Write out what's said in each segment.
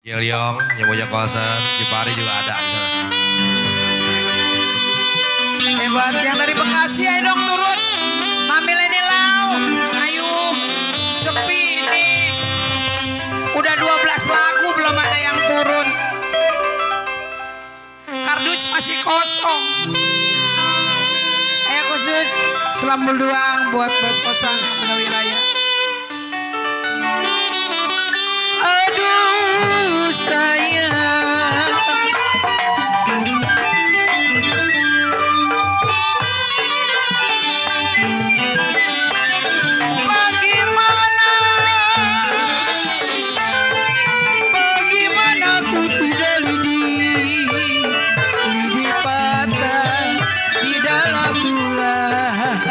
Giliong yang punya kosan, Jepari juga ada. Hebat yang dari Bekasi ayo dong turun. Mamil ini lau. Ayo. Sepi ini. Udah 12 lagu belum ada yang turun. Kardus masih kosong. Ayo khusus selambul doang buat bos kosan yang punya wilayah. Aduh sayang, bagaimana ku tidak lidi patah di dalam bulan.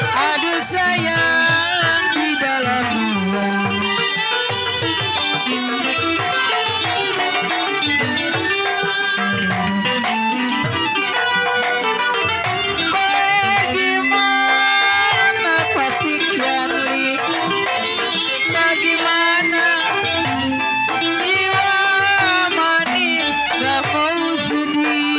Aduh sayang di dalam bulan. Bagaimana papi Kiarli, bagaimana jiwa manis gak mau sedih.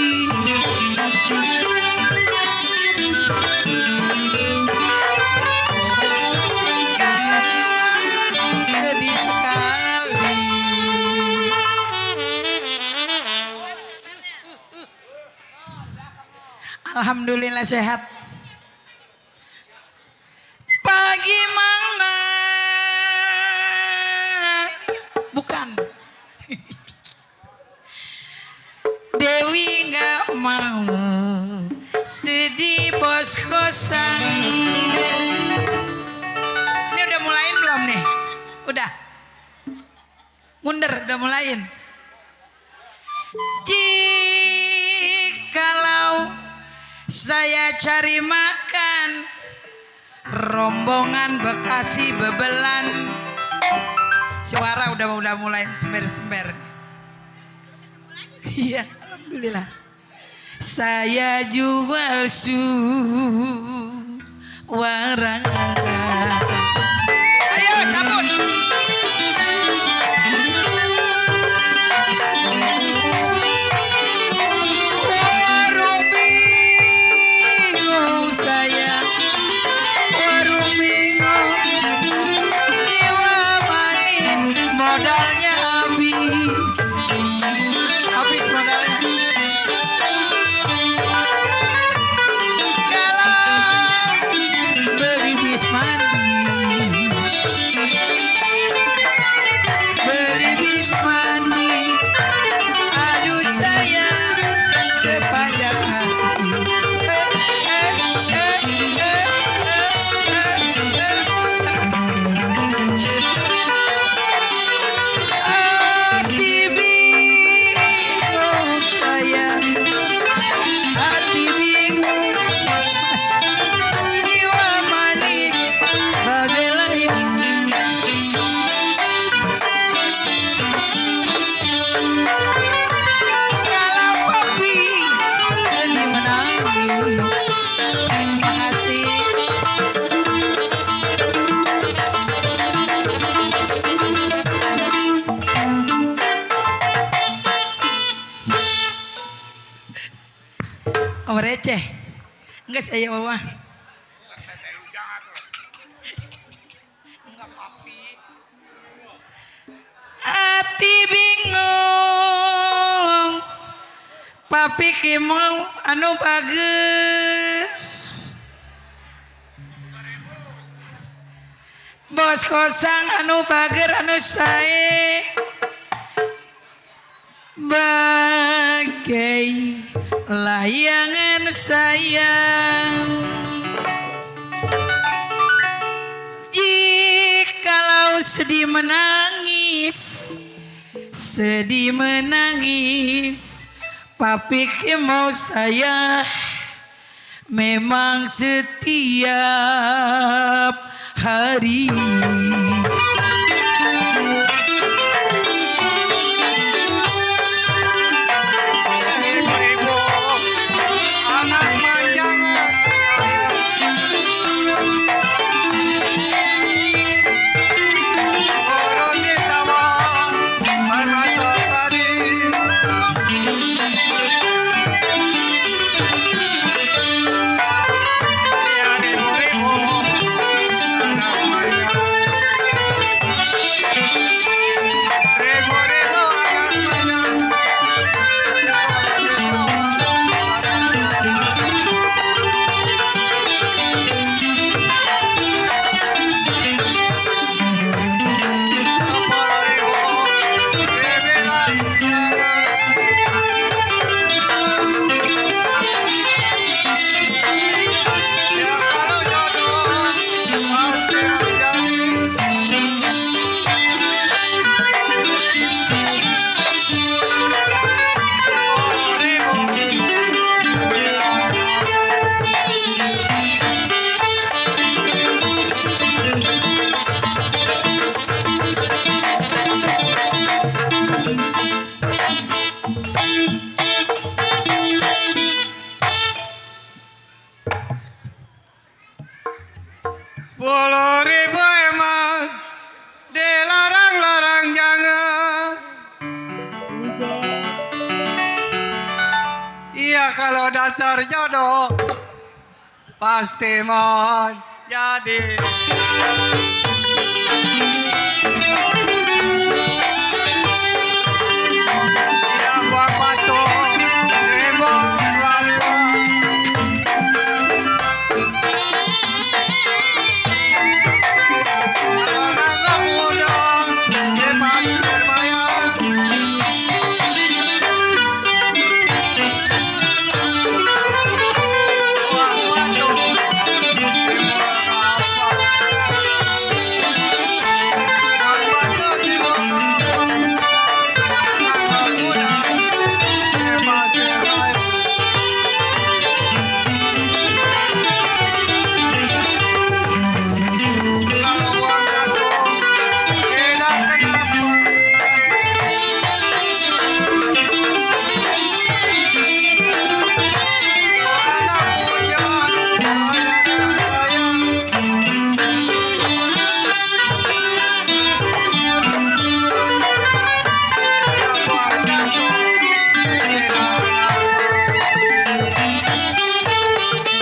Alhamdulillah sehat. Bagaimana? Bukan. Dewi nggak mau sedih bos kosan. Ini udah mulain belum nih? Udah. Mundur udah mulain. Jikalau saya cari makan rombongan Bekasi bebelan. Suara udah mulai sember-sember. Iya, alhamdulillah. Saya jual suara. Ayo cabut. Modalnya habis modalnya. Kalau beli bis mandi, aduh sayang sepanjang hati. Oh receh, enggak saya bawa. Enggak papi. Hati bingung, papi kimau anu bagus. Bos kosang anu bager anu sae. Bagai layangan sayang sedih menangis, sedih menangis. Papik mau saya memang setiap hari. Ibu-ibu, anak manjangan. Turun di sawah, bermata padi. Lihat ibu-ibu, anak manjangan. Ribu-ribu anak manjangan. Ribu emang dilarang-larang jangan. Iya kalau dasar jodoh pasti mau jadi.